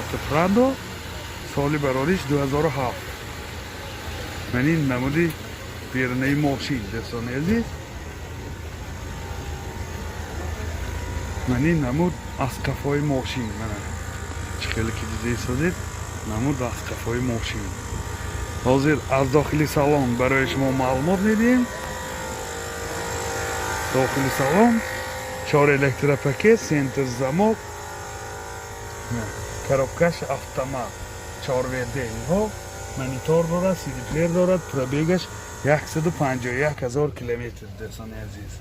Toyota Prado, соли барориш 2007. Ман ин намуди берунаи мошин, дӯстони азиз. Ман ин намуд аз қафои мошин, мана чӣ хеле ки дида истодед, намуд аз қафои мошин. Ҳозир аз дохили салон барои шумо маълумот медиҳем. Дохили салон чор электропакет, центр замок, коробкаш автомат, 4 WD инҳо, монитор дорад, сидиплеер дорад. Пробегаш 151 ҳазор километр, дӯстони азиз.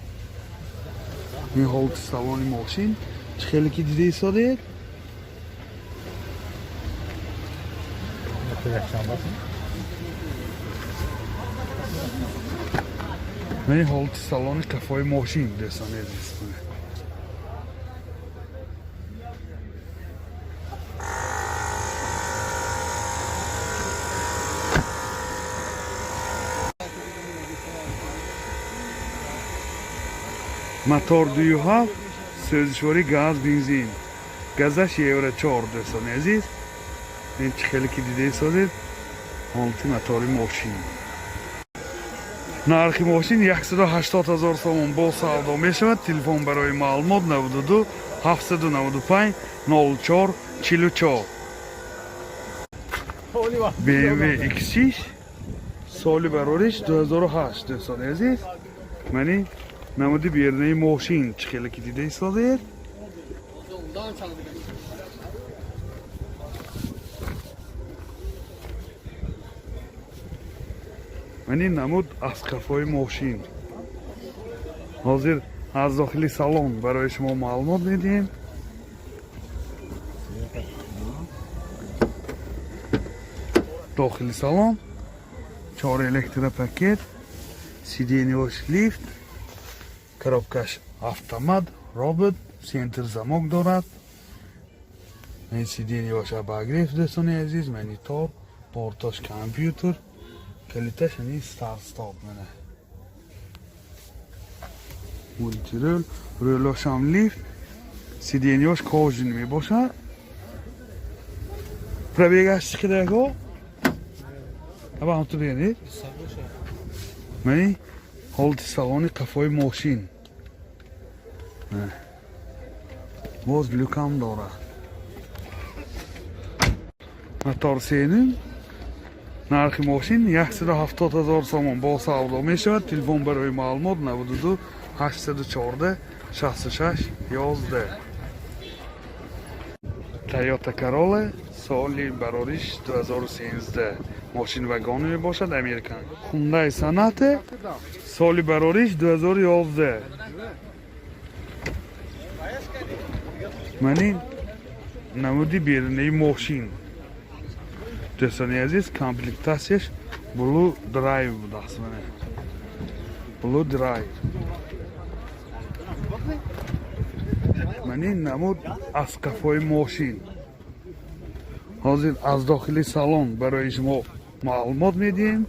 Ин ҳолати салони мошин, чӣ хеле ки дида истодед. Ин ҳолати салони қафои мошин, дӯстони азиз. Мотор 2,7, сӯзишворӣ газ, бензин, газаш евро 4, дӯстони азиз. Ин чӣ хеле ки дида истодед, ҳолати мотори мошин. Нархи мошин 180 ҳазор сомон, бо савдо мешавад. Телефон барои маълумот 92 795 04 44. BMW X6, соли барориш 2008, дӯстони азиз. Мани намуди берунаи мошин, чӣ хеле ки дида истодед. Мани намуд аз қафои мошин. Ҳозир аз дохили салон барои шумо маълумот медиҳем. Дохили салон чор электропакет, сиденьеош лифт, коробкаш автомат, робот, центр замок дорад. Ин сиденьеош обогрев, дӯстони азиз, монитор, портош компютер, калиташ ани старт стоп, мана мультирул, рулошам лифт, сиденьеош кожаный мебошад. Пробегаш чӣ қадар ако? Аба ҳамту бигӯед. Мани ҳолати салони қафои мошин. Боз люкам дорад. Мотор сеним. Нархи мошин 170 ҳазор сомон, бо савдо мешавад. Телефон барои маълумот 92 814 66 11. Toyota Corolla, соли барориш 2013, мошин вагони мебошад, американ. Hyundai Sonata, соли барориш 2011. Мани намуди берунаи мошин, дӯстони азиз. Комплектатсияш Blue Drive будааст, мана Blue Drive. Мани намуд аз қафои мошин. Ҳозир аз дохили салон барои шумо маълумот медиҳем.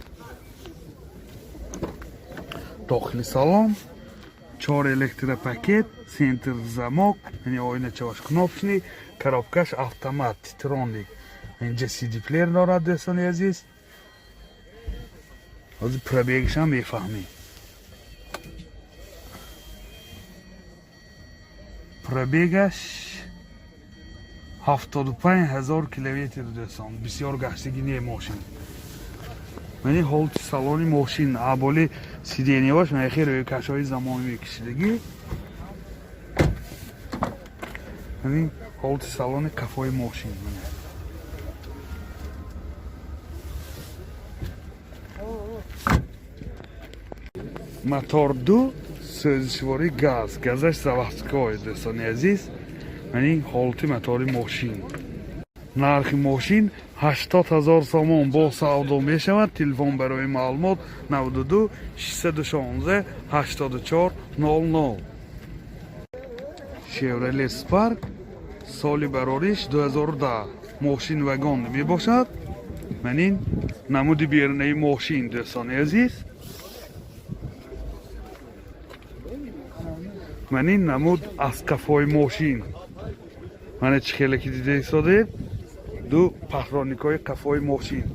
Дохили салон чор электропакет, центр замок, яъне оиначаваш кнопочный, коробкаш автомат, Титроник, инҷа CD плеер дорад, дӯстони азиз. Ҳозир пробегашам мефаҳмем. Пробегаш 75 ҳазор километр, дӯстон, бисёр гаштагӣ не мошин. Мани ҳолати салони мошин, аболи сиденьеош махи рӯйкашҳои замони мекишидагӣ. Ҳамин ҳолати салони қафои мошин. Мотор ду, сӯзишворӣ газ, газаш заводской, дӯстони азиз. Мани ҳолати мотори мошин. Нархи мошин 80 ҳазор сомон, бо савдо мешавад. Телефон барои маълумот 92 616 84 00. Chevrolet Spark, соли барориш 2010, мошин вагон мебошад. Манин намуди берунаи мошин, дӯстони азиз. Манин намуд аз қафои мошин, мана чӣ хеле ки дида истодед. Ду патроникҳои қафои мошин.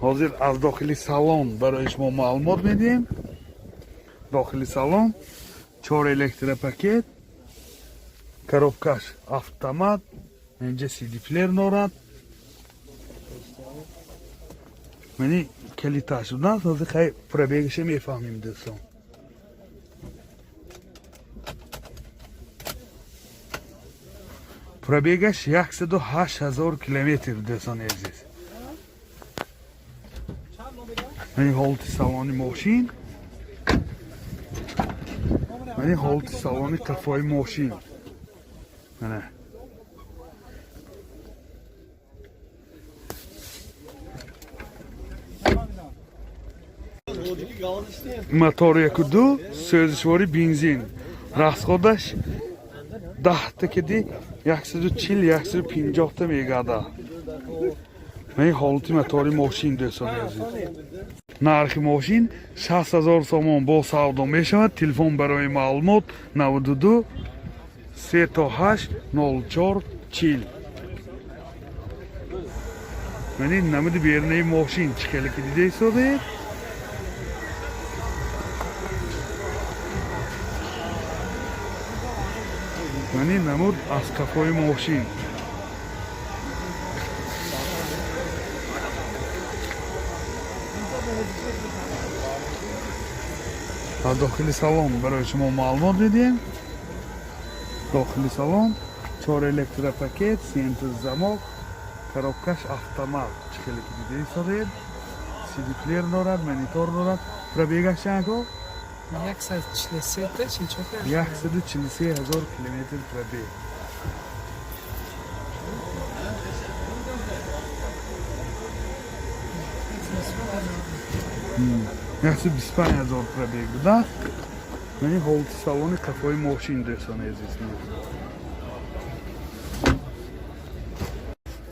Ҳозир аз дохили салон барои шумо маълумот медиҳем. Дохили салон чор электропакет, коробкаш автомат, инҷа сидиплеер дорад. Мани калиташ будааст. Ҳозир хай пробегаша мефаҳмем, дӯстон. Пробегаш 108 000 километр, дӯстони азиз. Мани ҳолати салони мошин, мани ҳолати салони қафои мошин. Мана, мотор 1,2, сӯзишвори бензин, расходаш 10-та киди 140, 150-та мегардад. Мани ҳолати мотори мошин, дӯстони азиз. Нархи мошин 60 000 сомон, бо савдо мешавад. Телефон барои маълумот 92 3 то 8 04 40. Мани намуди берунаи мошин, чӣ хеле ки дида истодаед. Мани намуд аз қафои мошин. Аз дохили салон барои шумо маълумот медиҳем. Дохили салон чор электропакет, центр замок, коробкаш автомат, чӣ хеле ки дида истодаед. Сидиплеер дорад, монитор дорад. Пробегаш чанд ко? 143 та 44. 143 000 километр пробег. 125 000 пробег будааст. Мани ҳолати салони қафои мошин, дӯстони азиз.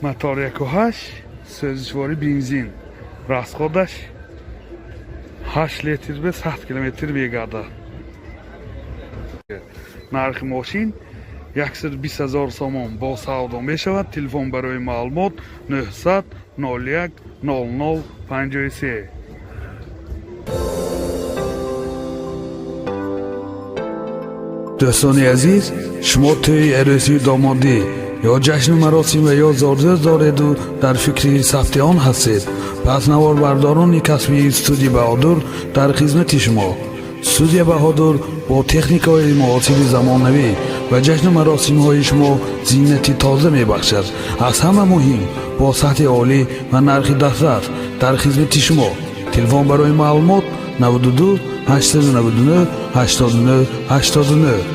Мотор 1,8, сӯзишвори бензин, расходаш 8 литр ба 100 километр мегардад. Нархи мошин 120 000 сомон, бо савдо мешавад. Телефон барои маълумот 900 01 00 53. Дӯстони азиз, шумо тӯи арӯсии домодӣ ё ҷашну маросим ва ё зодрӯз дореду дар фикри сабти он ҳастед, пас наворбардорони касбии студия Баҳодур дар хизмати шумо. Студия Баҳодур бо техникаҳои муосири замонавӣ ба ҷашну маросимҳои шумо зинати тоза мебахшад. Аз ҳама муҳим, бо сатҳи олӣ ва нархи дастрас дар хизмати шумо. Телефон барои маълумот 92 899 89 89.